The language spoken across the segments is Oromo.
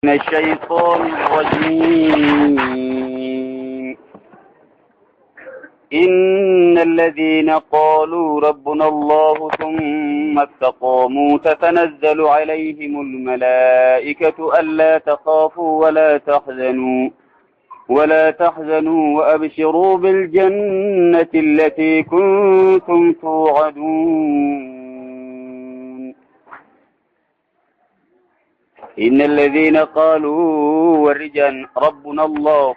من الشيطان الرجيم. إن الذين قالوا ربنا الله ثم استقاموا تتنزل عليهم الملائكة ألا تخافوا ولا تحزنوا وأبشروا بالجنة التي كنتم توعدون. إن الذين قالوا ورجان ربنا الله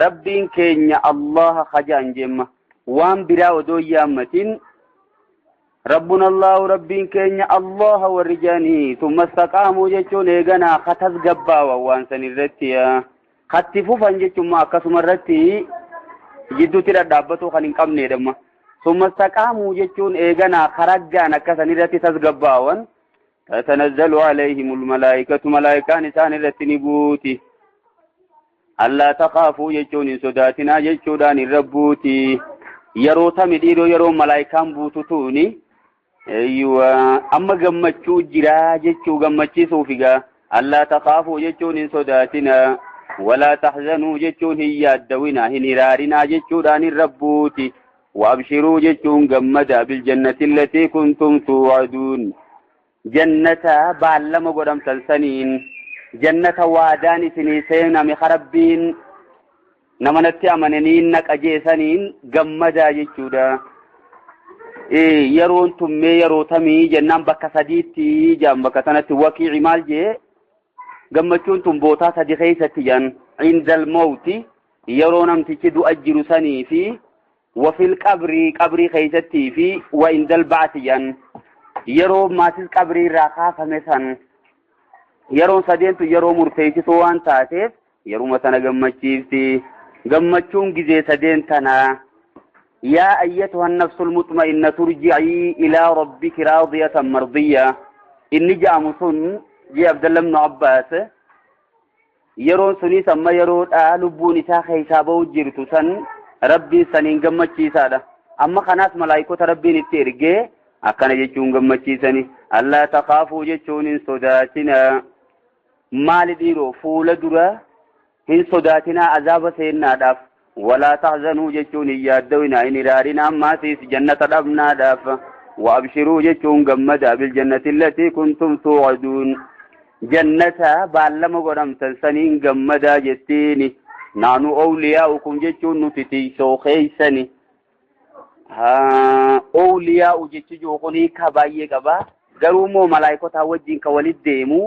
ربين كينيا الله خجان جمّة وان برا ودو يامتين ربنا الله ربين كينيا الله ورجاني ثم استقاموا جتون إيغانا خطز قباوا وان سنرتيا خطفوا فانجتون ما أكسم الرتي جدو ترى دابتو خلين قمني دم ثم استقاموا جتون إيغانا خرقانا كسنرتي تزقباوا تتنزل عليهم الملائكة ملائكة نسان الرتنبوتي ألا تخافوا يجون سداتنا يجودان الربوتي يرو تمديرو يرو ملائكة بوتتوني أيوة أما قمتشو جرا جتشو قمتشي صوفيقا ألا تخافوا يجون سداتنا ولا تحزنوا يجون هي الدونا هنرارنا يجودان الربوتي وأبشروا يجون قمدا بالجنة التي كنتم توعدون جنة بعلم قدام سلسنين جنة وادان سنين مخربين نمنتي أمنين نك أجيسانين جمدا يجودا إيه يرون تمي يرو تمي جنان بكسديتي جام بكسنة وكي عمال جي جمتون تنبوتا سديخيسة جن عند الموت يرون أمتكدو أجر سني في وفي القبر قبر خيستي في وعند البعث جن yeroo maatis qabrii irraa kaafame san yeroon sadeentu yeroo murteessituu waan taateef yeruma sana gammachiifti gammachuun gizee sadeen tanaa yaa ayyatuha nafsul mutma'innatu turji'ii ilaa rabbiki raadiyatan mardiyya inni ja'amu sun jee Abdallah ibnu Abbaas yeroon sunis amma yeroodhaa lubbuun isaa keessaa ba'u jirtu san rabbiin saniin gammachiisaadha amma kanaas malaayikota rabbiin itti ergee akkana jechuun gammachiisani allaa takaafuu jechuun hin sodaatinaa maali dhiiroo fuula dura hin sodaatinaa azaaba seennaadhaaf walaa tahzanuu jechuun hin yaaddawinaa hin iraarinaa ammaasiis jannata dhabnaadhaaf waabshiruu jechuun gammadaa biljannati allatii kuntum tuucaduun jannata baallama godhamtan saniin gammadaa jettiini naanu awliyaa'ukum jechuun nuti tiisoo keeysani awliyaa'u jechi jookuni ka baay'ee qaba garuu immoo malaayikotaa wajjin ka walit deemu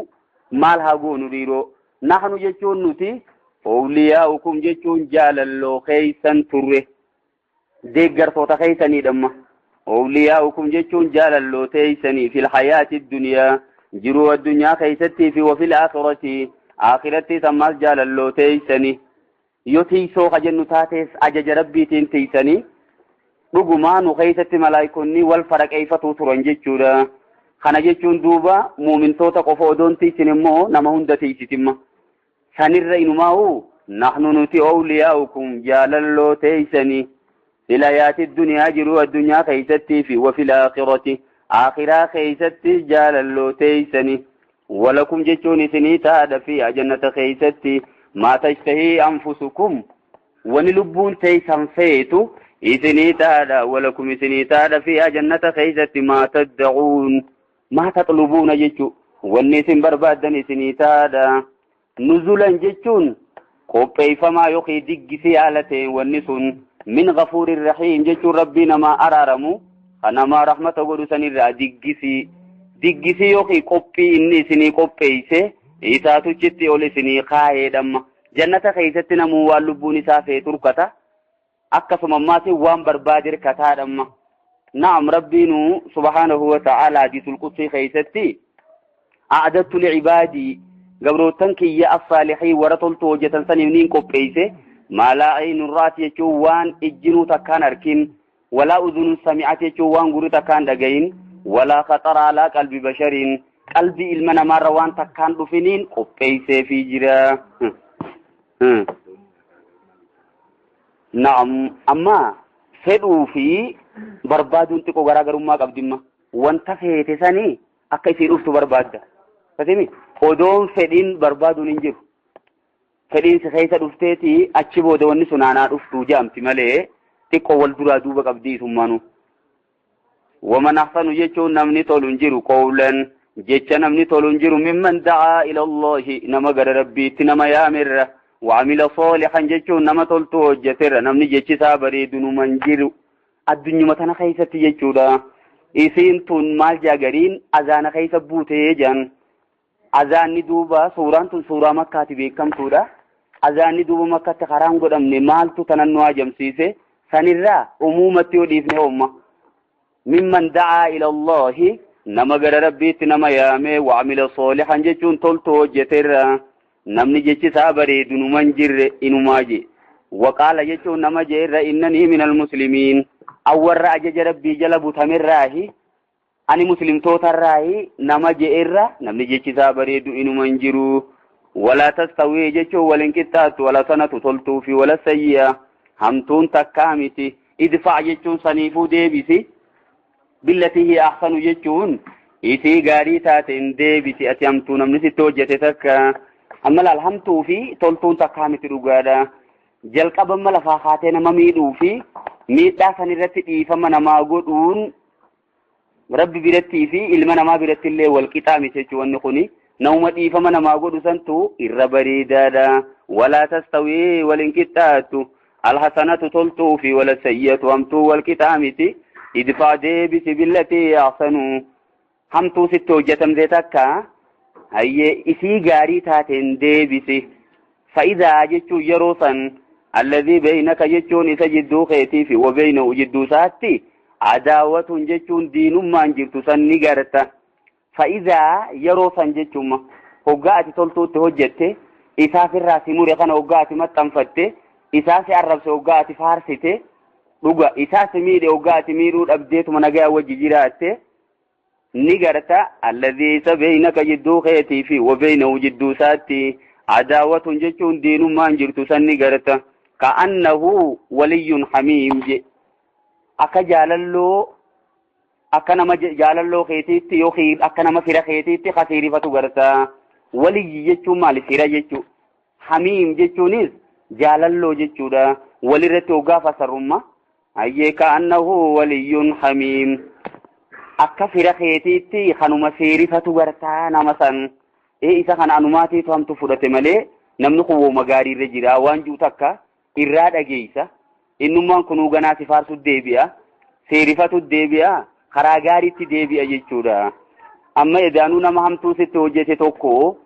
maal haa goonu dhiiroo nahnu jechuun nuti awliyaa'ukum jechuun jaalalloo keeysan turre deeggartoota keeysanidhamma awliyaa'ukum jechuun jaalalloo teeysanii fil hayaati duniyaa jiruu addunyaa keeysattii fi wafil aakhirati aakirattis ammaas jaalalloo teeysanii yoo tiisoo ka jennu taatees ajaja rabbiitiin tiisanii dhugumaa nu keessatti malaayikonni wal faraqeeffatuu turan jechuudha. Kana jechuun duuba muumintoota qofa odoon tiisin immoo nama hunda tiisitimma. Sanirra inumaa'u nahnu nuti awliyaa'ukum jaalalloo teeysanii fil hayaati duniyaa jiruu addunyaa keessattii fi wafil aakhirati aakhiraa keessatti jaalalloo teeysanii walakum jechuun isinii taadha fi jannata keessatti maa tashtahii anfusukum wani lubbuun teeysan feetu isinii taadha walakum isinii taadha fi jannata keessatti maa taddacuun maa taxlubuuna jechuu wanni isin barbaaddan isinii taadha nuzulan jechuun qopheeffamaa yookiin diggisii haala ta'een wanni sun min ghafuurin rahiim jechuun rabbii namaa araaramu kan namaa rahmata godhu sanirraa diggisii diggisii yookiin qophii inni isinii qopheeyse isaatuchitti ol isinii kaayeedhamma jannata keessatti namuu waan lubbuun isaa feetu turkata akkasuma ammaas waan barbaade hirkataadhamma naam rabbiinu subhaanahu wa ta'aalaa hadiisul qudsii keessatti a'adattu licibaadii gabrootan kiyya assaalihii warra toltu hojjetan saniif niin qopheeyse maa laa aynun ra'at jechuun waan ijjinuu takkaan arkin walaa udunun sami'at jechuun waan gurri takkaan dhagayin walaa khaxara alaa qalbi bashariin qalbii ilma namaarra waan takkaan dhufiniin qopheeyseefii jira. Naam amma fedhuu fi barbaaduun xiqqoo garaagarummaa qabdimma wanta feete sanii akka isii dhuftu barbaadda Kasimi odoon fedhiin barbaaduun hin jiru. Fedhiin si keessa dhufteeti achi booda wanni sun aanaa dhuftuu jaamti malee xiqqoo wal duraa duuba qabdii isummaanu. Waman ahsanu jechuun namni tolu hin jiru qawlan jecha namni tolu hin jiru mimman da'aa ila Allahi nama gara Rabbiitti nama yaamerra وعمل صالحا jechuun nama toltu hojjeterra namni jechi isaa bareedu numan jiru addunyuma tana keessatti jechuudha. Isiin tun maal jaagariin azaana keessa buutee jedhan. Azaanni duuba suuraan tun suuraa Makkaati beekamtuudha. Azaanni duuba Makkatti karaan godhamne maaltu tanan nu ajamsiise sanirraa umuumatti yoo dhiifne hoomma. Mimman da'aa ila Allahi nama gara Rabbiitti nama yaame وعمل صالحا jechuun toltu hojjeterra namni jechi isaa bareedu numan jirre inumaa je. Waqaala jechuun nama jeerra innanii minal muslimiin awwarra ajaja Rabbii jala butamerraahi ani muslimtootarraahi nama je'erra namni jechi isaa bareedu inuma hin jiru. Walaa tastawii jechuun waliin qixxaattu wala sanatu toltuu fi wala sayyi'a hamtuun takkaa miti. Idfaa jechuun saniifuu deebisi. Billatii hiya ahsanu jechuun isii gaarii taateen deebisi ati hamtuu namni sitti hojjete takka. Amma laal hamtuu fi toltuun takkaa miti dhugaadha. Jalqaba amma lafaa kaatee nama miidhuu fi miidhaa san irratti dhiifama namaa godhuun Rabbi birattii fi ilma namaa biratti illee wal qixaa miti jechuun wanni kuni namuma dhiifama namaa godhu santu irra bareedaadha. Walaa tastawii waliin qixxaattu alhasanatu toltuu fi wala sayyatu hamtuu wal qixaa miti. Idfaa deebisi billatii ahsanu hamtuu sitti hojjetamte takka hayyee isii gaarii taateen deebisi. Fa'idaa jechuun yeroo san alladhii beeynaka jechuun isa jidduu keetii fi wa beeynahu jidduu isaatti adaawwatuun jechuun diinummaan jirtu san ni garta. Fa'idaa yeroo san jechuun hoggaa ati toltuutti hojjette isaaf irraa si mure kana hoggaa ati maxxanfatte isaa si arrabse hoggaa ati faarsite dhuga isaa si miidhe hoggaa ati miidhuu dhabdeetuma nagaa wajji jiraatte ni garta. Alladhii isa beeynaka jidduu keetii fi wa beeynahu jidduu isaatti adaawwatuun jechuun diinummaan jirtu san ni garta. Ka'annahu waliyyun hamiim je akka jaalalloo akka nama jaalalloo keetiitti yookiin akka nama fira keetiitti kasiirifatu garta. Waliyyi jechuun maali? Fira jechuu. Hamiim jechuunis jaalalloo jechuudha. Walirratti hoggaa fasarrummaa hayyee ka'annahu waliyyun hamiim akka fira keetiitti kanuma seerifatu gartaa nama san. Isa kana anumaatiitu hamtu fudhate malee namni kun wooma gaariirra jira waan jiru takka irraa dhageessa. Innummaan kunuu ganaa si faarsu deebi'a, seerifatu deebi'a, karaa gaariitti deebi'a jechuudha. Amma edaanuu nama hamtuu sitti hojjete tokko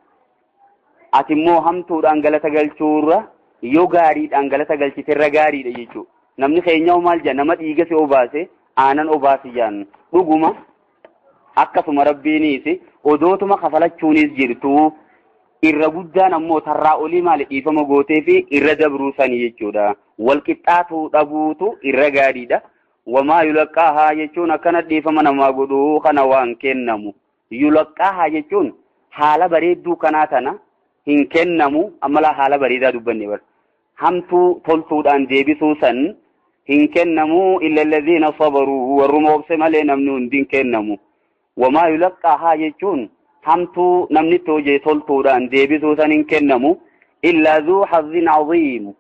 ati immoo hamtuudhaan galata galchuurra yoo gaariidhaan galata galchiterra gaariidha jechuudha. Namni keenya maal jedha nama dhiiga si obaase aanan obaasi jedhan dhuguma akkasuma Rabbiinis odootuma kafalachuunis jirtu irra guddaan ammoo tarraa olii maali dhiifama gootee fi irra dabruu sanii jechuudha. Wal qixxaatuu dhabuutu irra gaariidha. Wamaa yulaqqaahaa jechuun akkana dhiifama namaa godhuu kana waan kennamu. Yulaqqaahaa jechuun haala bareedduu kanaa tana hin kennamu amma haala bareedaa dubbanne bara. Hamtuu toltuudhaan deebisuu san hin kennamu illa alladhiina sabaruu warruma obse malee namni hundi hin kennamu. Wamaa yulaqqaahaa jechuun hamtuu namni itti hojii toltuudhaan deebisuu san hin kennamu illaa zuu hazzin aziim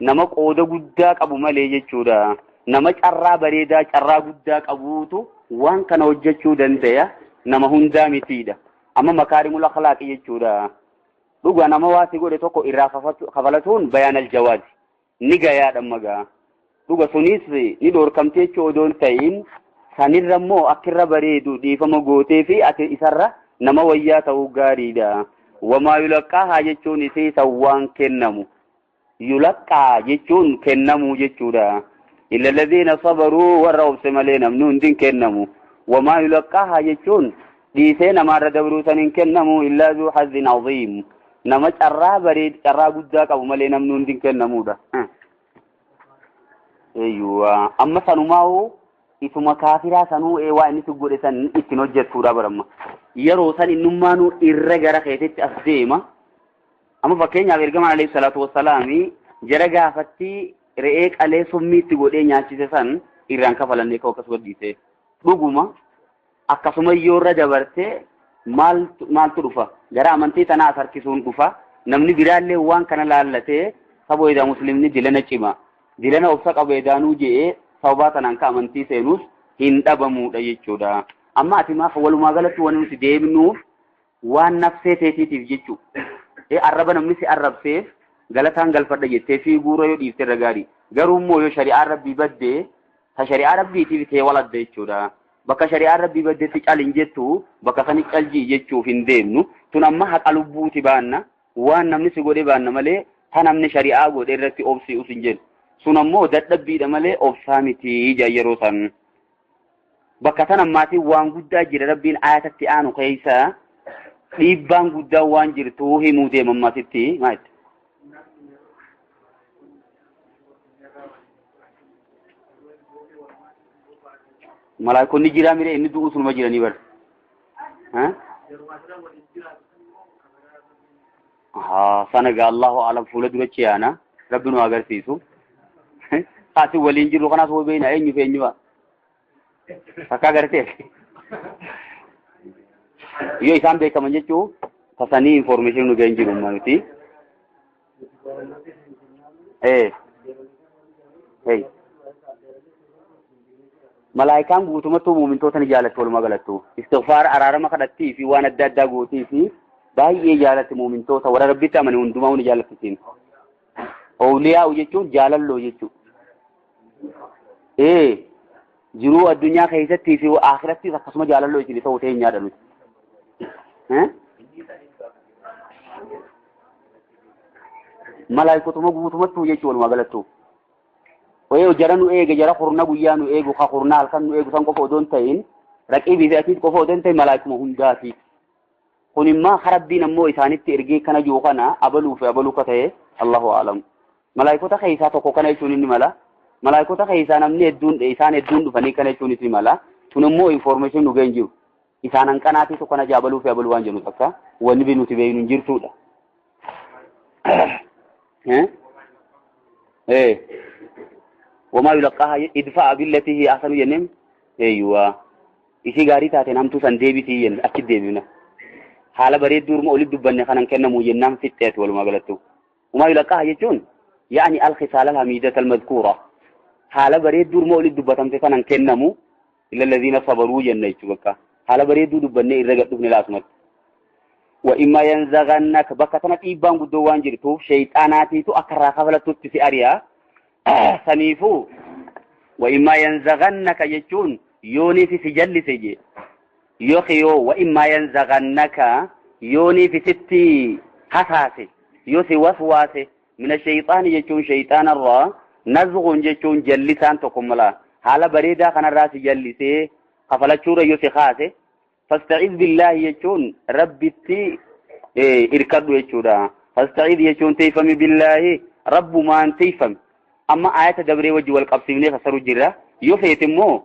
nama qooda guddaa qabu malee jechuudha. Nama carraa bareedaa carraa guddaa qabuutu waan kana hojjechuu danda'a nama hundaa mitiidha. Amma makaarimul akhlaaqi jechuudha. Dhuga nama waa si godhe tokko irraa kafalatuun bayaan aljawaazi ni gayaadha magaa. Dhuga sunis ni dhoorkamte jechuu odoo hin ta'in sanirra immoo akkirra bareedu dhiifama gootee fi ati isarra nama wayyaa ta'uu gaariidha. Wamaa yulaqqaahaa jechuun isii san waan kennamu. Yulaqqaa jechuun kennamuu jechuudha. Illa alladhiina sabaruu warra obse malee namni hundi hin kennamu. Wamaa yulaqqaahaa jechuun dhiisee namaarra dabruu san hin kennamu illaa zuu hazzin aziim. Nama carraa bareed carraa guddaa qabu malee namni hundi hin kennamuudha. Eeyyuwa amma sanumaa'uu isuma kaafiraa sanuu waa inni si godhe san ittiin hojjettuudha baramma. Yeroo san innummaanuu irra gara keetitti as deema. Amma fakkeenyaaf ergamaan alayhi salaatu wassalaami jara gaafatti re'ee qalee summiitti godhee nyaachise san irraan kafalannee ka'u akkasuma dhiise. Dhuguma akkasuma yoo irra dabarte Maaltu dhufa? Gara amantii tanaa as harkisuun dhufa. Namni biraallee waan kana laallatee sabo edaa muslimni dilana cima. Dilana obsa qabu edaanuu je'ee sababaa tanaan ka amantii seenuus hin dhabamuudha jechuudha. Amma ati maaf walumaa galatti wanni nuti deemnuuf waan nafsee teetiitiif jechuudha. Arraba namni si arrabseef galataan galfadha jettee fiiguura yoo dhiifte irra gaarii. Garuu immoo yoo shari'aan rabbii baddee ta shari'aa rabbiitiif tee waladda jechuudha. Bakka shari'aan rabbii baddeetti cal hin jettu bakka sani caljii jechuuf hin deemnu. Tun amma haqa lubbuuti baanna waan namni si godhe baanna malee ta namni shari'aa godhe irratti obsi us hin jennu. Sun ammoo dadhabbiidha malee obsaa miti ija yeroo san. Bakka tan ammaatiin waan guddaa jira rabbiin ayatatti aanu keessa dhiibbaan guddaa waan jirtu himuu deema ammasitti maal? Malaayikoonni jiraa mire inni du'uu sunuma jiranii bar. Sana gaa Allahu alam fuula durachi yaana rabbi nu agarsiisu. Kaasi waliin jirru kanaas hoo beeyna eenyu fi eenyu fa'a. Takka agartee? Yoo isaan beekaman jechuu tasanii information nu ga'in jiru nuti. Hey. Malaayikaan guutumattuu muumintoota ni jaalatti walumaa galattu. Istighfaara araarama kadhattii fi waan adda addaa gootii fi baay'ee jaalatti muumintoota warra rabbitti amane hundumaa ni jaalattisiin. Awliyaa'u jechuun jaalalloo jechuudha. Jiruu addunyaa keessattii fi akhirattis akkasuma jaalalloo isin ta'uu teenyaadha nuti. Malaayikotuma guutumattuu jechuudha walumaa galattu. Wayoo jara nu eege jara kurna guyyaa nu eegu ka kurna halkan nu eegu san qofa odoo hin ta'in raqiibii fi atiit qofa odoo hin ta'in malaayikuma hundaati. Kun immoo rabbiin ammoo isaanitti ergee kana jiru kana abaluu fi abaluu ka ta'e Allahu a'lam. Malaayikota keessaa tokko kana jechuun inni mala. Malaayikota keessaa namni hedduun isaan hedduun dhufanii kana jechuun inni mala. Kun immoo information nu ga'in jiru. Isaan hanqanaatiitu kana abaluu fi abaluu waan jennu takka wanni nuti beeknu hin jirtudha. وما يلقاها ادفع بالتي هي احسن ينم ايوه isi gaarii taateen hamtuu san deebisii jenna achi deebina haala bareedduu urma olitti dubbanne kanan kennamu jennaan fixxeeti walumaa galattu وما يلقاها jechuun yaani alkhisaal alhamiidata almadkuura haala bareedduu urma olitti dubbatamte kanan kennamu illa alladhiina sabaruu jenna jechuu bakka haala bareedduu dubbannee irra gad dhufne laasumatti وإما ينزغنك bakka tana dhiibbaan guddoo waan jirtuuf shayxaanaatiitu akka irraa kafalattutti si ari'a saniifuu وإما ينزغنك jechuun yoonii fi si jallise je yoo وإما ينزغنك yoonii fi sitti hasaase yoo si waswaase min ashayxaani jechuun shayxaanarraa nazghun jechuun jallisaan tokko mala haala bareedaa kanarraa si jallisee kafalachuudha yoo si kaase fasta'iz billaahi jechuun rabbitti irkadhu jechuudha. Fasta'iz jechuun teeffami billaahi rabbumaan teeffami. Amma ayata dabree wajji wal qabsiifnee fassaru jirra. Yoo feete immoo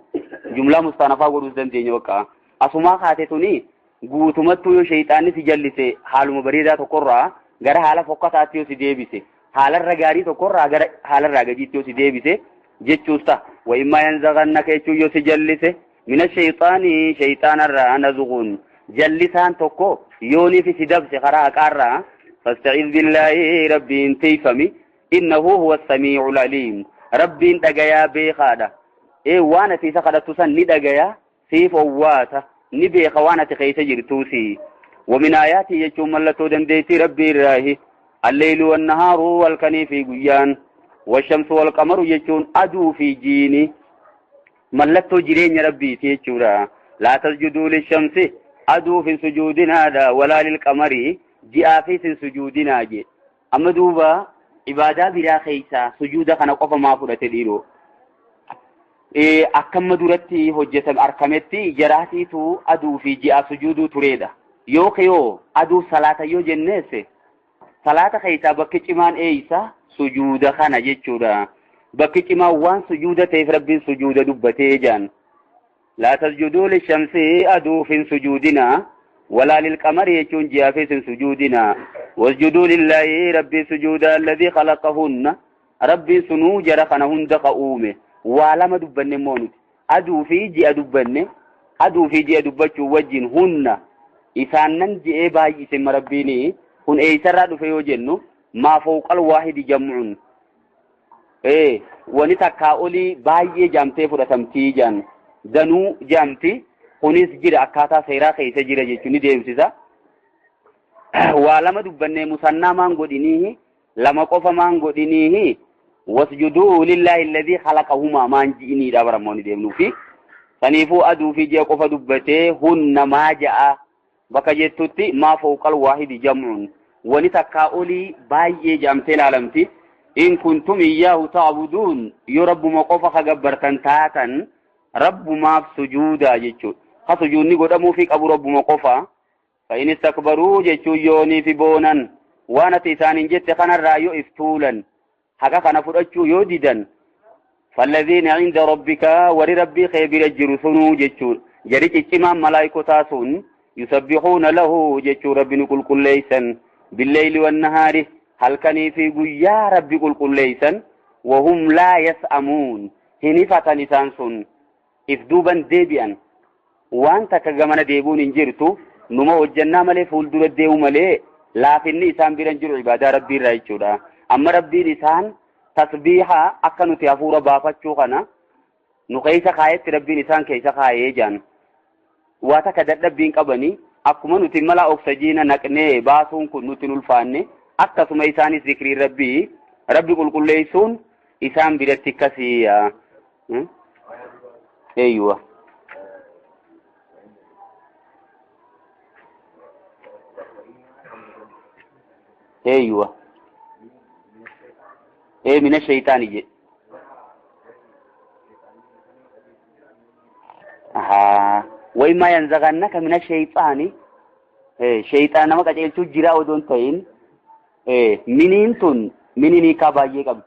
jumlaa mustaanafaa godhuus dandeenya bakka. Asumaa kaate tuni guutumattuu yoo shayxaanni si jallise haaluma bareedaa tokkorraa gara haala fokkataatti yoo si deebise haalarra gaarii tokkorraa gara haalarraa gadiitti yoo si deebise jechuus ta'a. Wa immaa yanzaghannaka jechuun yoo si jallise min ashayxaani shayxaanarraa nazghun jallisaan tokko yooniif si dabse karaa haqaarraa fasta'iz billaahi rabbiin teeffami innahu huwa as-samii'ul aliim rabbiin dhagayaa beekaadha. Waan ati isa kadhattu san ni dhagayaa siif owwaata ni beeka waan ati keessa jirtuusi. ومن آياته jechuun mallattoo dandeettii rabbii irraahi alleylu wannahaaru halkanii fi guyyaan washamsu walqamaru jechuun aduu fi jiini mallattoo jireenya rabbiiti jechuudha. Laa tasjuduu lishamsi aduuf hin sujuudinaadha walaa lilqamari ji'aafis hin sujuudinaa je. Amma duuba ibaadaa biraa keessaa sujuuda kana qofa maa fudhate dhiiroo? Akkamma duratti hojjetame arkametti jaraatiitu aduu fi ji'a sujuuduu tureedha. Yoo kiyoo aduu salaata yoo jenneesse salaata keessaa bakki cimaan eeysa sujuuda kana jechuudha. Bakki cimaan waan sujuuda ta'eef rabbiin sujuuda dubbatee jaan. Laa tasjuduu lishamsi aduuf hin sujuudinaa walaa lilqamari jechuun ji'aafis hin sujuudinaa. Wasjuduu lillaahi rabbii sujuuda alladhii khalaqahunna rabbiin sunuu jara kana hunda ka uume. Waa lama dubbanne immoo nuti aduu fi ji'a dubbanne aduu fi ji'a dubbachuu wajjin hunna Isaannan je'ee baay'ise Rabbiini kun eeysarraa dhufe yoo jennu maa fawqal waahidi jam'un wani takkaa olii baay'ee jaamtee fudhatamtii jaan danuu jaamti kunis jira akkaataa seeraa keessa jira jechuun ni deemsisa. Waa lama dubbannee musannaa maan godhiniihi lama qofa maan godhiniihi wasjuduu lillaahi alladhii khalaqahumaa maan ji'iniidha barammoonni deemnuufi saniifuu aduu fi ji'a qofa dubbatee hunna maa ja'a bakka jettutti maa fawqal waahidi jam'un wani takkaa olii baay'ee jaamtee ilaalamti. In kuntum iyyaahu ta'buduun yoo rabbuma qofa ka gabbartan taatan rabbumaaf sujuudaa jechuudha. Ka sujuudni godhamuufi qabu rabbuma qofa. Fa in istakbaruu jechuun yoonii fi boonan waan ati isaaniin jette kanarraa yoo iftuulan haqa kana fudhachuu yoo didan falladhiina cinda rabbika wari rabbii kee bira jiru sunuu jechuudha. Jari ciccimaan malaayikotaa sun yusabbihuuna lahu jechuu rabbi nu qulqulleeysan billeyli wannahaari halkanii fi guyyaa rabbi qulqulleeysan wahum laa yas'amuun hin ifatan isaan sun if duuban deebi'an waan takka gamana deebuun hin jirtu numa hojjannaa malee fuuldura deemu malee laafinni isaan bira hin jiru ibaadaa rabbii irraa jechuudha. Amma rabbiin isaan tasbiiha akka nuti hafuura baafachuu kana nu keessa kaayetti rabbiin isaan keessa kaayee jaan waa takka dadhabbiin qabanii akkuma nuti mala oksajiina naqnee baasuun kun nutti hin ulfaanne akkasuma isaanis zikrii rabbii rabbi qulqulleessuun isaan biratti akkasii. Eeyyuwa. Eeyyuwa. Ee mina shaytaani jedhe. Ahaa. Waymaa yanzaghannaka mina shaytaani. Shaytaan nama qajeelchuu jira odoo hin ta'in miniin tun miniin hiikaa baay'ee qabdi.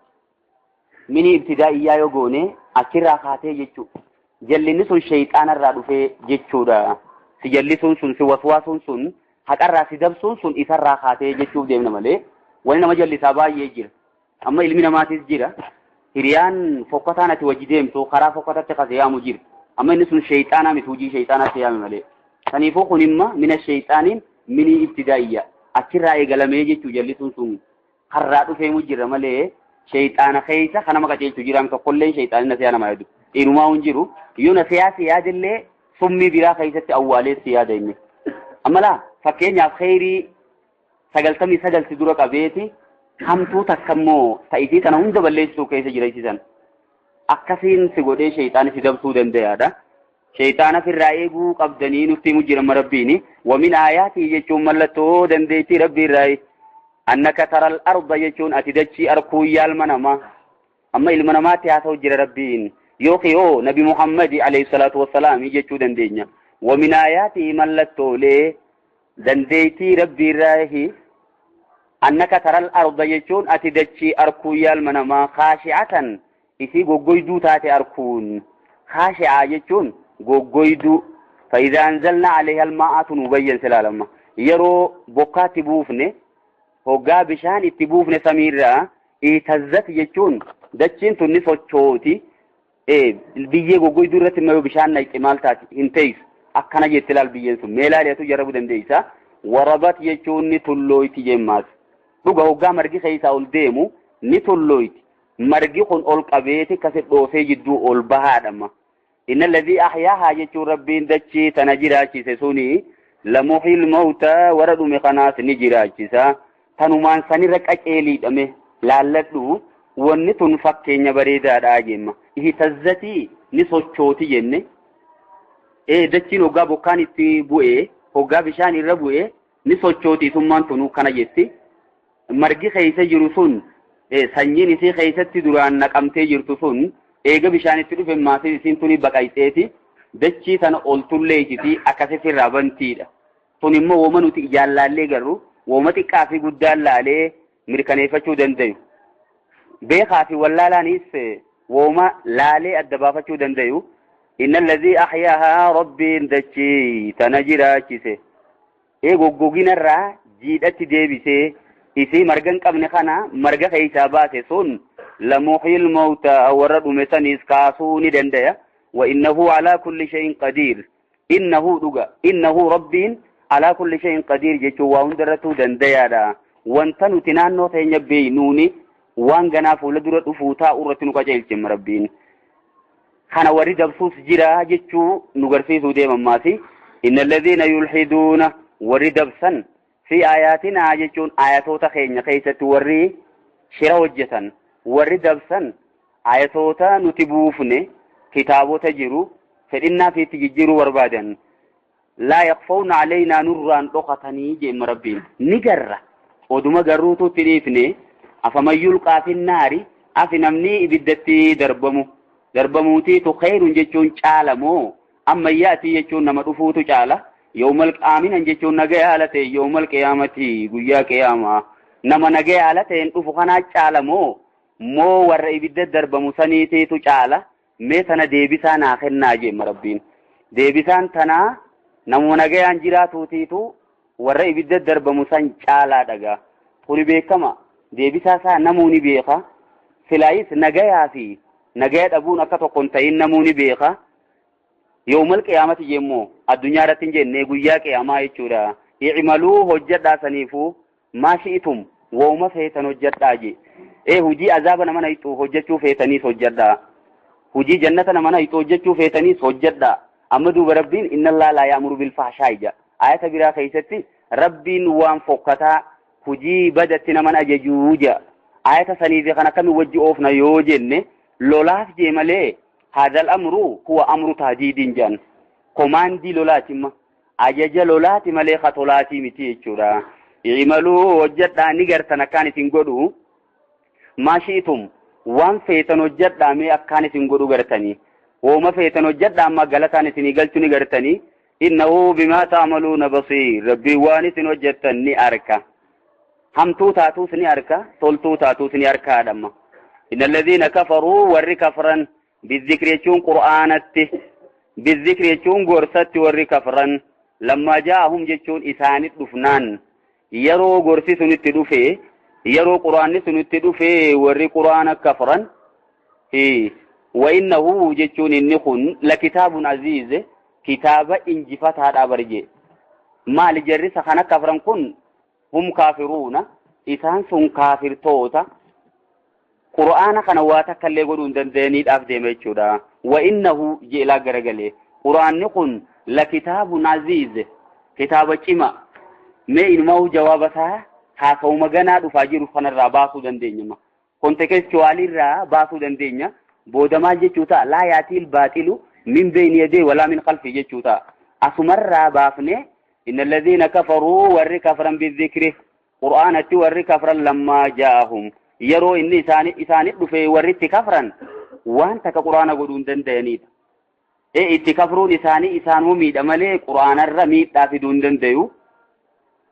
Minii ibtidaa'iyyaa yoo goone achirraa kaatee jechuudha. Jallinni sun shayxaanarraa dhufee jechuudha. Si jallisuun sun si waswaasuun sun haqarraa si dabsuun sun isarraa kaatee jechuuf deemna malee wani nama jallisaa baay'ee jira. Amma ilmi namaatis jira. Hiriyaan fokkataan ati wajji deemtu karaa fokkatatti kase yaamu jira. Amma inni sun shayxaanaa miti hojii shayxaanaatti yaame malee. Saniifuu kun imma mina shayxaaniin minii ibtidaa'iyyaa achirraa eegalamee jechuu jallisuun sun karraa dhufeemu jira malee shayxaana keessa kan nama qajeelchu jiraam tokkollee shayxaanni nasiyaa nama yaadu. Inumaa hin jiru yoo nasiyaa si yaadillee summii biraa keessatti awwaalee si yaada inni. Amma laa fakkeenyaaf kheyrii 99 dura qabeeti hamtuu takka immoo ta'isii kana hunda balleessuu keessa jira isiisan. Akkasiin si godhee shayxaani si dabsuu danda'aadha. Shayxaana firraa eeguu qabdanii nutti himu jira rabbiini. Wamin aayaatii jechuun mallattoo dandeettii rabbii irraa annaka taral arda jechuun ati dachii arkuu yaalma namaa. Amma ilma namaatti haasa'u jira rabbiin. Yookiin yoo nabi Muhammad alayhi salaatu wassalaam jechuu dandeenya. Wamin aayaatii mallattoolee dandeettii rabbii irraa annaka taral arda jechuun ati dachii arkuu yaalma namaa khaashi'atan isii goggoyduu taate arkuun. Khaashi'aa jechuun goggoyduu. Fa'idhaa anzalnaa alayha almaa'a nubayyan silaalama. Yeroo bokkaatti buufne hoggaa bishaan itti buufne samiirraa ihtazzat jechuun dachiin tun ni sochooti. Biyyee goggoyduu irratti immoo bishaan naqxe maal taati hin teessu. Akkana jetti laal biyyeen sun meelaaleetu jarrabuu dandeessa. Warabat jechuun ni tullooyti jemmaas. Dhuga hoggaa margi keessaa ol deemu ni tullooyti. Margi kun ol qabeeti kasi dhoosee jidduu ol bahaadhama. Inna alladhii ahyaahaa jechuun rabbiin dachii tana jiraachise suni lamuhyil mawtaa warra dhume kanaas ni jiraachisa. Tanumaan sanirra qaceeliidhame laalladhu wanni tun fakkeenya bareedaadha jemma. Ihtazzatii ni sochooti jenne. Dachiin hoggaa bokkaan itti bu'ee hoggaa bishaan irra bu'ee ni sochooti isummaan tunuu kana jetti. Margi keessa jiru sun sanyiin isii keessatti duraan naqamtee jirtu sun eega bishaan itti dhufe maasii isiin tuni baqayxeeti dachii sana ol tulleessiti akkasitti irraa bantiidha. Tun immoo wooma nuti ijaan laallee garuu wooma xiqqaa fi guddaan laalee mirkaneeffachuu dandayu. Beekaa fi wallaalaanis wooma laalee adda baafachuu dandayu. Inna alladhii ahyaahaa rabbiin dachii tana jiraachise. Goggoginarraa jiidhatti deebisee isii marga hin qabne kana marga keessaa baase sun lamuhyil mawtaa warra dhume saniis kaasuu ni dandaya. Wa innahu alaa kulli shay'in qadiir. Innahu dhuga. Innahu rabbiin Alaa kulli shay'in qadiir jechuun waa hundarrattuu dandayaadha. Wanta nuti naannoo teenya beeynuuni waan ganaa fuula dura dhufuu taa'u irratti nu qajeelchima Rabbiin. Kana warri dabsuus jira jechuu nu garsiisuu deemammaasi. Inna alladhiina yulhiduuna warri dabsan fi aayaatinaa jechuun aayatoota keenya keessatti warri shira hojjetan, warri dabsan aayatoota nuti buufne kitaabota jiru fedhinnaa fi itti jijjiiruu barbaadan. Laa yakfawna calaynaa nurraan dhokatanii jeemma Rabbiin. Ni garra. Oduma garruutu itti dhiifne afaman yulqaa finnaari afi namni ibiddatti darbamu. Darbamuutiitu khayrun jechuun caala moo amma yaatii jechuun nama dhufuutu caala. Yawmal qaaminan jechuun nagaya haala ta'e yawmal qiyaamati guyyaa qiyaamaa nama nagaya haala ta'een dhufu kanaa caala moo moo warra ibidda darbamu saniitiitu caala. Mee tana deebisaa naa kennaa jeemma Rabbiin. Deebisaan tanaa namuma nagayaan jiraatuutiitu warra ibidda darbamu san caalaa dhagaa. Kuni beekama. Deebisaa isaa namuu ni beeka. Silaayis nagayaa fi nagaya dhabuun akka tokko hin ta'in namuu ni beeka. Yawmal qiyaamati jemmoo addunyaa irratti hin jenne guyyaa qiyaamaa jechuudha. I'maluu hojjedhaa saniifuu maa shi'itum wooma feetan hojjedhaa je. Hujii azaaba nama nayxu hojjechuu feetaniis hojjedhaa. Hujii jannata nama nayxu hojjechuu feetaniis hojjedhaa. Amma duuba Rabbiin inna Allaaha laa ya'muru bil fahshaa'i jedha. Ayata biraa keessatti Rabbiin waan fokkataa hujii badatti naman ajajuu jedha. Ayata sanii fi kan akkamii wajji oofna yoo jenne lolaaf jee malee haadhal amru huwa amru tahdiidiin jedhan. Komaandii lolaati imma. Ajaja lolaati malee katolaatii miti jechuudha. Imaluu hojjedhaa ni gartan akkaan isin godhu. Maa shi'itum waan feetan hojjedhaa mee akkaan isin godhu gartanii. Wooma feetan hojjedhaa amma galataan isinii galchu ni gartanii. Innahu bimaa ta'maluuna basiir. Rabbiin waan isin hojjettan ni arka. Hamtuu taatuus ni arka, toltuu taatuus ni arkaadhamma. Inna alladhiina kafaruu warri kafran bizikri jechuun qur'aanatti, bizikri jechuun gorsatti warri kafran lammaa jaa'ahum jechuun isaanit dhufnaan yeroo gorsi sunitti dhufe, yeroo qur'aanni sunitti dhufe warri qur'aana kafran wa innahu jechuun inni kun lakitaabun aziiz kitaaba injifataadha barje. Maali jarrisa kana kafran kun hum kaafiruuna isaan sun kaafirtoota qur'aana kana waa takka illee godhuu hin danda'aniidhaaf deema jechuudha. Wa innahu jeelaa garagalee qur'aanni kun lakitaabun aziiz kitaaba cima. Mee inumaa jawaaba isaa haasawuma ganaa dhufaa jiru kanarraa baasuu dandeenya. Kontekstuwaalirraa baasuu dandeenya. Booda maal jechuu ta'a? Laa yaatiil baaxilu min beyni yadee walaa min khalfi jechuu ta'a. Asumarraa baafne inna alladhiina kafaruu warri kafran bizikri qur'aanatti warri kafran lammaa jaa'ahum yeroo inni isaani dhufe warri itti kafran waan takka qur'aana godhuu hin danda'anidha. Itti kafruun isaanii isaanuu miidha malee qur'aanarra miidhaa fiduu hin danda'u.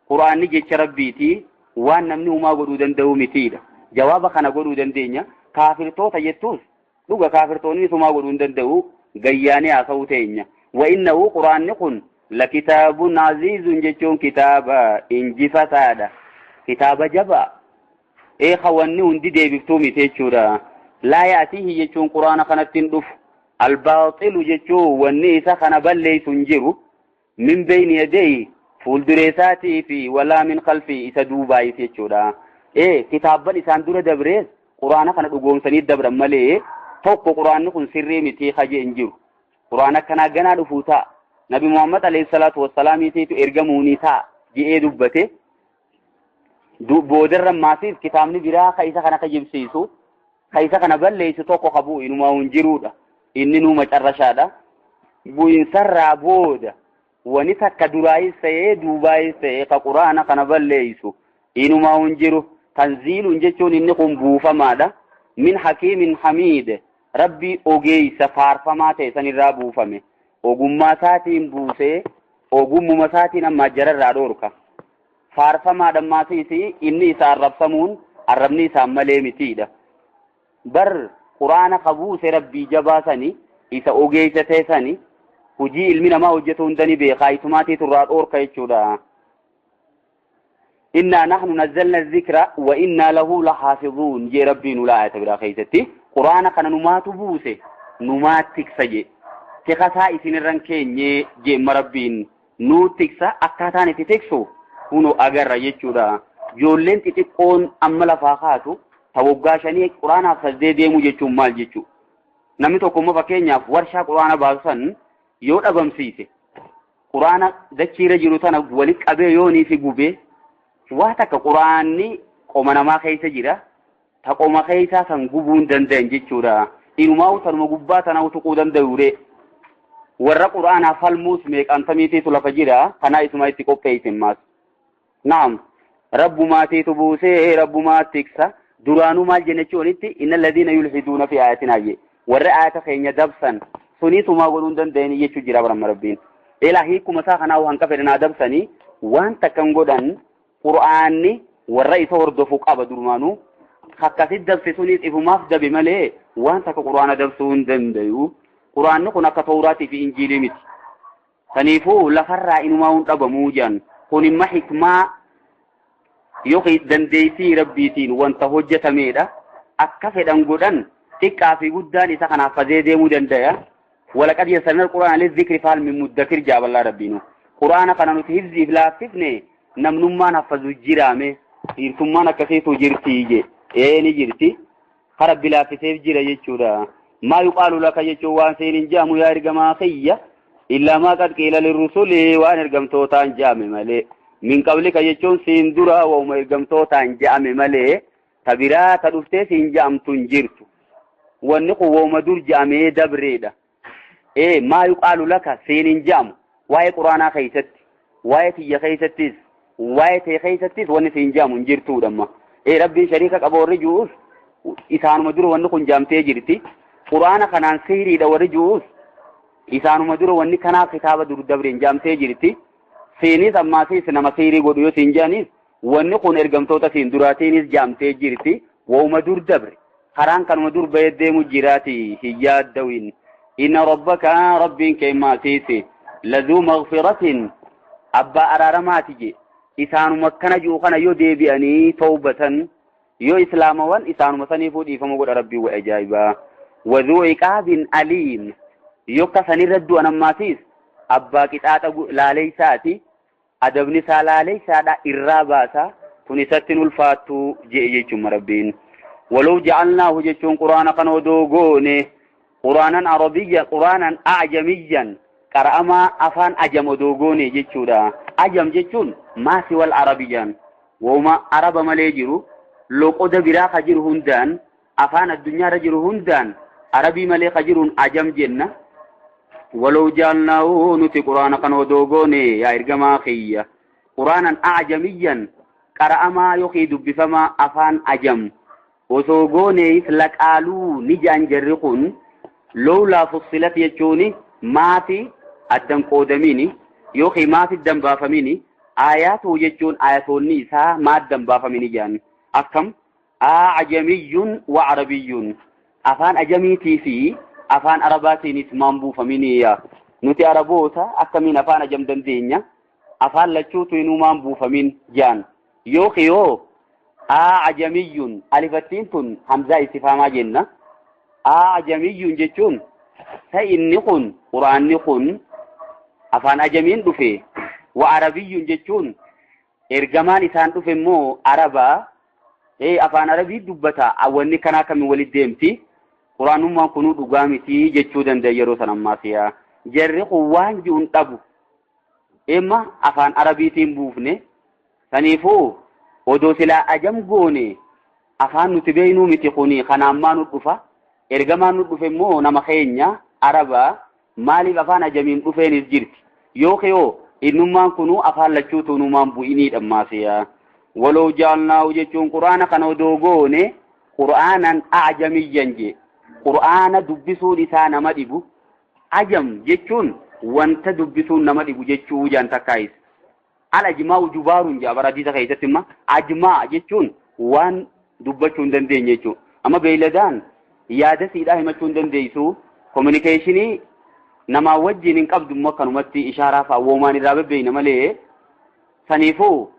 Qur'aanni jecha Rabbiiti waan namni humaa godhuu danda'u mitiidha. Jawaaba kana godhuu dandeenya. Kaafirtoota jettuus dhuga kaafirtoonni humaa godhuu hin danda'u gayyaanii haasa'uu teenya. Wa innahu qur'aanni kun lakitaabun aziizun jechuun kitaaba injifataadha. Kitaaba jabaa. Hawanni hundi deebiftuu miti jechuudha. Laa yaatihi jechuun qur'aana kanatti hin dhufu. Albaaxilu jechuun wanni isa kana balleessu hin jiru. Min beyni yadayhi fuuldureesaatii fi walaa min khalfii isa duubaayis jechuudha. Kitaabban isaan dura dabrees qur'aana kana dhugoomsanii dabran malee tokko qur'aanni kun sirrii miti hajee hin jiru. Qur'aana akkanaa ganaa dhufuu ta'a. Nabi Muhammad alayhi salaatu wassalaamiitiitu ergamuunii ta'a je'ee dubbate. Boodarra maasiif kitaabni biraa ka isa kana kijibsiisu, ka isa kana balleessu tokko ka bu'u inumaa hin jiruudha. Inni nuu macarrashaadha. Bu'insarraa booda wani takka duraayis ta'ee duubaayis ta'ee ka qur'aana kana balleessu inumaa hin jiru. Tanziiluun jechuun inni kun buufamaadha. Min hakiimin hamiid Rabbii ogeessa faarfamaa ta'e sanirraa buufame. Ogummaa isaatiin buusee ogummuma isaatiin amma jararraa dhoorka. Faarfamaadha maasiis inni isa arrabsamuun arrabni isaan malee mitiidha. Bar qur'aana ka buuse Rabbii jabaa sani isa ogeessa ta'e sani hujii ilmi namaa hojjetu hunda ni beekaa isumaatiitu irraa dhoorka jechuudha. Innaa nahnu nazzalna zikra wa innaa lahu lahaafizuun jee Rabbiin ulaa ayata biraa keessatti qur'aana kana numaatu buuse numaa tiksa jee. Tikasaa isinirran keenyee jeemma Rabbiin. Nuu tiksa, akkaataan itti tiksu kunoo agarra jechuudha. Ijoolleen xixiqqoon amma lafaa kaatu ta waggaa 5 quraanaaf sajdee deemuu jechuun maal jechuu? Namni tokko immoo fakkeenyaaf warshaa quraana baasu san yoo dhabamsiise, quraana dachiirra jiru tana walitti qabee yoonii fi gubee, waa takka quraanni qoma namaa keessa jira, ta qoma keessaa san gubuu hin danda'an jechuudha. Inumaa'u tanuma gubbaa tanaa tuquu danda'uure. Warra quraanaa falmuus meeqaantamiitiitu lafa jira, kanaa isuma itti qopheessin maas. Naam, rabbumaatiitu buusee rabbumaa tiksa. Duraanuu maal jenne jechuunitti inna alladhiina yulhiduuna fi aayatinaa jee. Warra aayata keenya dabsan sunisumaa godhuu hin danda'anii jechuu jira baramma rabbiin. Ilaa hiikuma isaa kanaa hanqa fedhanaa dabsanii waan takka hin godhan. Qur'aanni warra isa hordofu qaba durumaanuu. Akkasitti dabse sunis ifumaaf dabe malee waan takka qur'aana dabsuu hin danda'u. Qur'aanni kun akka Tawraatii fi Injiilii miti. Saniifuu lafarraa inumaa hin dhabamuu jedhan. Kun imma hikmaa yookiin dandeettii rabbiitiin wanta hojjetameedha. Akka fedhan godhan, xiqqaa fi guddaan isa kanaaf fazee deemuu danda'a. Walaqad yassarnal qur'aana lizikri fahal min muddakir jaaballaa rabbiinu. Qur'aana kana nuti hifziif laaffifne, namnummaan haffazu jiraame, dhiirtummaan akkasiitu jirti je. Ee, ni jirti. Ka rabbi laaffiseef jira jechuudha. Maa yuqaalu laka jechuun waan siin hin jaamu yaa ergamaa kiyya. Illaa maa qad qiila lirrusuli, waan ergamtootaan jaame malee. Min qablika jechuun siin dura wauma ergamtootaan jaame malee ta biraa ta dhuftee siin jaamtu hin jirtu. Wanni kun wauma dur jaamee dabreedha. Ee, maa yuqaalu laka siin hin jaamu. Waa'ee quraanaa keessatti, waa'ee tiyya keessattis, waa'ee tee keessattis wanni siin jaamu hin jirtuudha amma. Ee, rabbiin shariika qaba warri ju'us isaanuma dura wanni kun jaamtee jirti. Quraana kanaan sihiriidha warri ju'us isaanuma dura wanni kanaa kitaaba dur dabreen jaamtee jirti. Siinis ammaasiis nama sihirii godhu yoo siin jaanis wanni kun ergamtoota siin duraatiinis jaamtee jirti. Wauma dur dabre. Karaan kanuma dur bahee deemu jiraati hin yaaddawin. Inna rabbaka, rabbiin kee maasiisi, lazuu maghfiratin, abbaa araaramaati je. Isaanuma akkana ji'u kana yoo deebi'anii tawbatan, yoo islaamawan, isaanuma saniifuu dhiifama godha rabbiin wa ajaa'ibaa. Wazuu iqaabin aliim, yoo akka sanirra du'an ammaasiis abbaa qixaaxa laaleysaati. Adabni isaa laaleysaadha, irraa baasa, tun isatti hin ulfaattu je'e jechuun rabbiin. Walow ja'alnaahu jechuun quraana kana odoo goone quraanan arabiyya, quraanan a'jamiyyan, qara'amaa afaan ajam odoo goone jechuudha. Ajam jechuun maa siwal arabiyyaan, wooma araba malee jiru, loqoda biraa ka jiru hundaan, afaan addunyaarra jiru hundaan arabii malee ka jiruun ajam jenna. Walow ja'alnaahu, nuti quraana kana odoo goone yaa ergamaa kiyya quraanan a'jamiyyan, qara'amaa yookiin dubbifamaa afaan ajam osoo gooneef, laqaaluu, ni ja'an jarri kun, lowlaa fussilat jechuun maafi addan qoodamini yookiin maafi addan baafamini, aayaatu jechuun ayatoonni isaa maa addan baafamini jedhan. Akkam a'jamiyyun wa arabiyyun, afaan ajamiitii fi afaan arabaatiinis maan buufamini? Yaa nuti araboota akkamiin afaan ajam dandeenya? Afaan lachuutu inumaan buufamin jaan. Yookiin yoo a'jamiyyun, alifattiin tun hamzaa istifhaamaa jenna. A'jamiyyun jechuun ta inni kun quraanni kun afaan ajamiin dhufe, wa arabiyyun jechuun ergamaan isaan dhufe immoo arabaa, ee afaan arabii dubbata, wanni kanaa kamiin walitti deemti? Quraanummaan kunuu dhugaa miti jechuu danda'a yeroo san ammaas. Yaa jarri kun waan ji'uun dhabu imma afaan arabiitiin buufne, saniifuu odoo silaa ajam goone afaan nuti beeknuu miti kuni, kanaan maa nu dhufa? Ergamaan nu dhufe immoo nama keenya arabaa, maaliif afaan ajamiin dhufeenis jirti? Yookiin yoo innummaan kunuu afaan lachuutu numaan bu'iniidha ammaasiyaa. Walow ja'alnaahu jechuun quraana kana odoo goone qur'aanan a'jamiyyan jee, qur'aana dubbisuun isaa nama dhibu. Ajam jechuun wanta dubbisuun nama dhibu jechuu jaan takkaayis. Al ajmaa'u jubaaruun jaa bara hadiisa keessatti imma ajmaa jechuun waan dubbachuu hin dandeenye jechuudha. Amma beeyladaan yaada siidhaa himachuu hin dandeessu. Communication namaa wajjin hin qabdu immoo akkanumatti ishaaraa fa'a woomaan irraa bebbeeyna malee. Saniifuu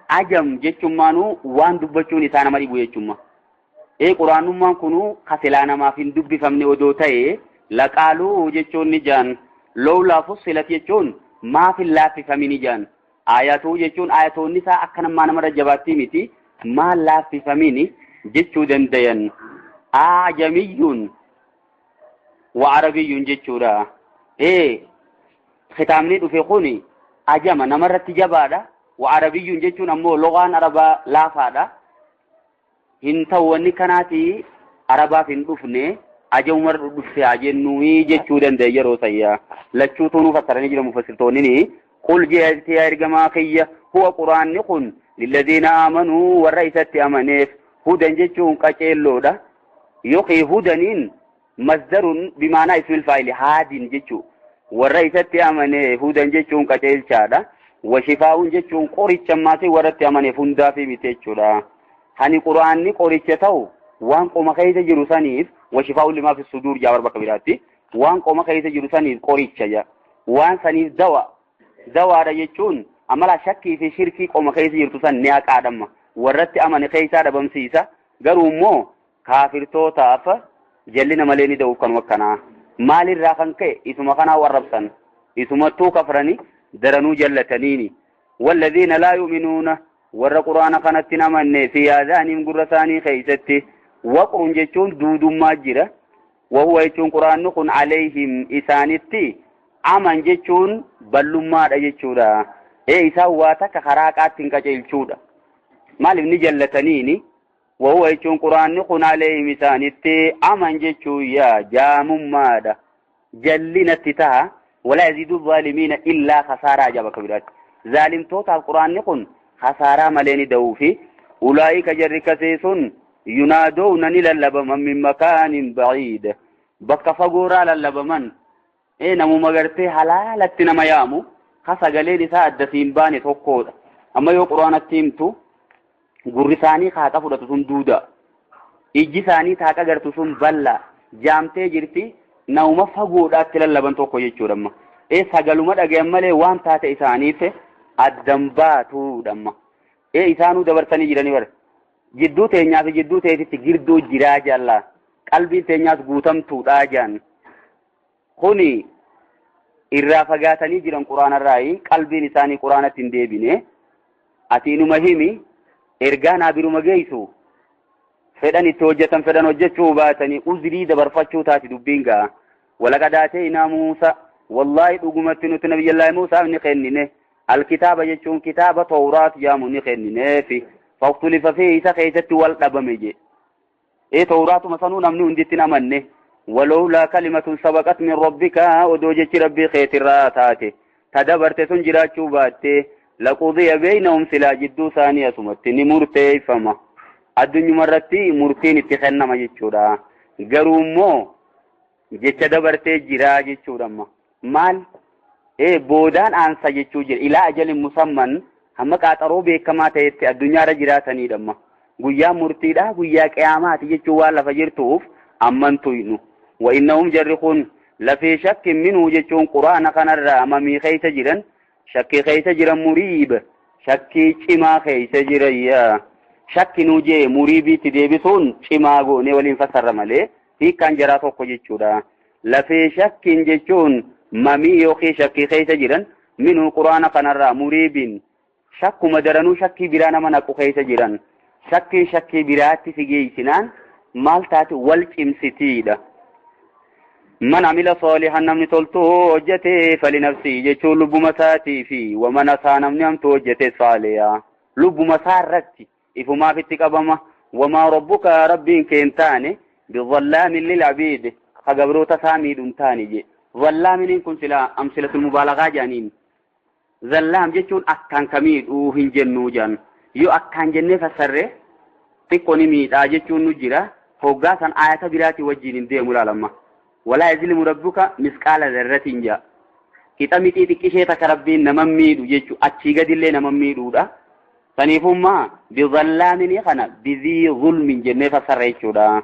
ajam jechuun waan dubbachuun isaa nama dhibu jechuudha. Ee, quraanummaan kunuu kasilaa namaaf hin dubbifamne odoo ta'e, laqaaluu jechuun ni jaan, lowlaa fussilat jechuun Maaf hin laaffifamini jaan. Aayatuu jechuun aayatoonni isaa akka namaa namarra jabaattii miti. Maal laaffifamini jechuu dandayan. Aajamiyyuun wa arabiyyuun jechuudha. Kitaabni dhufe kuni ajama namarratti jabaadha. Wa arabiyyuun jechuun ammoo logaan arabaa laafaadha. Hin ta'u wanni kanaati arabaaf hin dhufne ajamumarra dhufte haa jennuu jechuu danda'e yeroo sayyaa. Lachuutuu nu fassaranii jira mufassirtoonni. Qul jeetti yaa ergamaa kiyya huwa quraanni kun lilladhiina aamanuu warra isatti amaneef hudan jechuun qaceelloodha. Yookiin hudaniin masdarun bimaanaa ismil faayili haadin jechuu warra isatti amanee hudan jechuun qaceelchaadha. Washifaa'uun jechuun qoricha ammaasii warratti amaneef hundaafi miti jechuudha. Hani quraanni qoricha ta'u waan qoma keessa jiru saniif washifaa'uun limaa fi suduur jaa bakka biraatti waan qoma keessa jiru saniif qoricha jaa waan saniif dawa dawaadha jechuun amala shakkii fi shirkii qoma keessa jirtu san ni haqaadhamma warratti amane keessaa dhabamsiisa garuu immoo kaafirtootaaf jallina malee ni da'uuf kanuma akkanaa maalirraa kan ka'e isuma kanaa warrabsan isumattuu kafrani daranuu jallataniini walladhiina laa yu'minuuna warra quraana kanatti hin amanne fi aadaaniin gurra isaanii keessatti waqrun jechuun duudummaa jira wahuwa jechuun quraanni kun alayhim isaanitti aman jechuun ballummaadha jechuudha. Isaan waa takka karaa haqaatti hin qajeelchuudha. Maaliif ni jallataniini wahuwa jechuun quraanni kun alayhim isaanitti aman jechuun yaa jaamummaadha. Jallinatti ta'a walaa yaziidu zaalimiina illaa khasaaraa ajaba bakka biraatti. Zaalimtootaaf quraanni kun khasaaraa malee ni da'uufi ulaa'ika jarri kasee sun yunaadoowna ni lallabaman min makaanin ba'iid bakka fagoorraa lallabaman namuma gartee halaalatti nama yaamu ka sagaleen isaa addasiin baane tokkodha. Amma yoo quraanatti himtu gurri isaanii haaqa fudhatu sun duuda. Ijji isaanii taaqa gartu sun bal'aa jaamtee jirti namuma fagoodhaatti lallaban tokko jechuudha amma. Sagaluma dhagayan malee waan taate isaaniif addan baatuudha amma. Isaanuu dabarsanii jiranii bara. Jidduu teenyaa fi jidduu teetitti girduu jiraa jaallaa. Qalbiin teenyaas guutamtuudhaa jaan. Kuni irraa fagaatanii jiran quraanarraayi qalbiin isaanii quraanatti hin deebine. Ati inuma himi ergaa naa biruma geessu fedhan itti hojjetan fedhan hojjechuu baatanii uzrii dabarfachuu taati dubbiin ga'a. Walaqad aateenaa Muusaa wallaahi dhugumatti nuti nabiyyallaahi Muusaaf ni kennine alkitaaba jechuun kitaaba Tawraat jedhamu ni kennineefi faqtulifa fi isa keessatti wal dhabame je. Tawraatuma sanuu namni hunditti hin amanne. ولولا كلمة سبقت من ربك ودوجة ربي خيترا تاتي تدبرت سنجراتشو باتي لقضي بينهم سلا جدو ثانية سمتني مرتي فما الدنيا مرتي مرتين اتخنا ما جتشورا قرومو جتش دبرت جرا جتشورا ما مال بودان أنسى جتشو جر إلى أجل مسمى هم قاطرو بكما تيت الدنيا رجراتني دما قيا مرتي دا قيا قيامات جتشو والا فجرتوف أمنتو وإنهم جرخون لفي شك منه جتون قرآن كان أمامي خيس جرا شك خيس جرا مريب شك شما خيس جرا يا شك نوجي مريبي تديبسون شما غوني ولين فسر مالي في كان جرا توكو جتشورا لفي شك جتون مامي يوخي شك خيس جرا منه قرآن كان مريب شك مدرنو شك برانا منكو خيس جرا شك شك براتي في سنان maal taate wal cimsitiidha. Man amila saalihan namni toltuu hojjete falinafsii jechuun lubbuma isaatii fi waman asaa namni hamtuu hojjete saaliyaa. Lubbuma isaa irratti ifumaaf itti qabama. Wamaa rabbuka rabbiin kee hin taane bizallaamin lil'abiid ka gabroota isaa miidhu hin taane je. Zallaaminiin kun sila amsilatul mubaalagaa jedhaniin. Zallaam jechuun akkaan ka miidhuu hin jennuu jedhan. Yoo akkaan jennee fassarree xiqqoo ni miidhaa jechuun nu jira. Hoggaa san ayata biraatii wajjin hin deemu ilaalamma. Walaa yazlimu rabbuka misqaala zarratiin jaa. Qixa mixii xiqqishee takka rabbiin nama miidhu jechuu achii gadillee nama miidhuudha. Saniifummaa bizallaaminii kana bizii zulmin jennee fassarra jechuudha.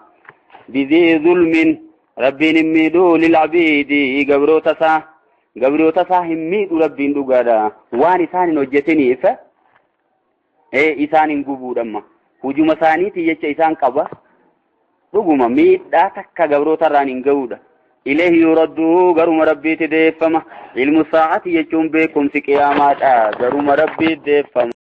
Bizii zulmin rabbiin hin miidhuu lil'abiidi gabroota isaa. Gabroota isaa hin miidhu rabbiin dhugaadha. Waan isaan hin hojjetiniif isaan hin gubuudhamma. Hujuma isaaniiti jecha isaan qaba. Dhuguma miidhaa takka gabroota irraan hin ga'uudha. Ilayhi yuraddu, garuma Rabbiitti deeffama. Ilmu saa'ati jechuun beekumsi qiyaamaadha, garuma Rabbiitti deeffama.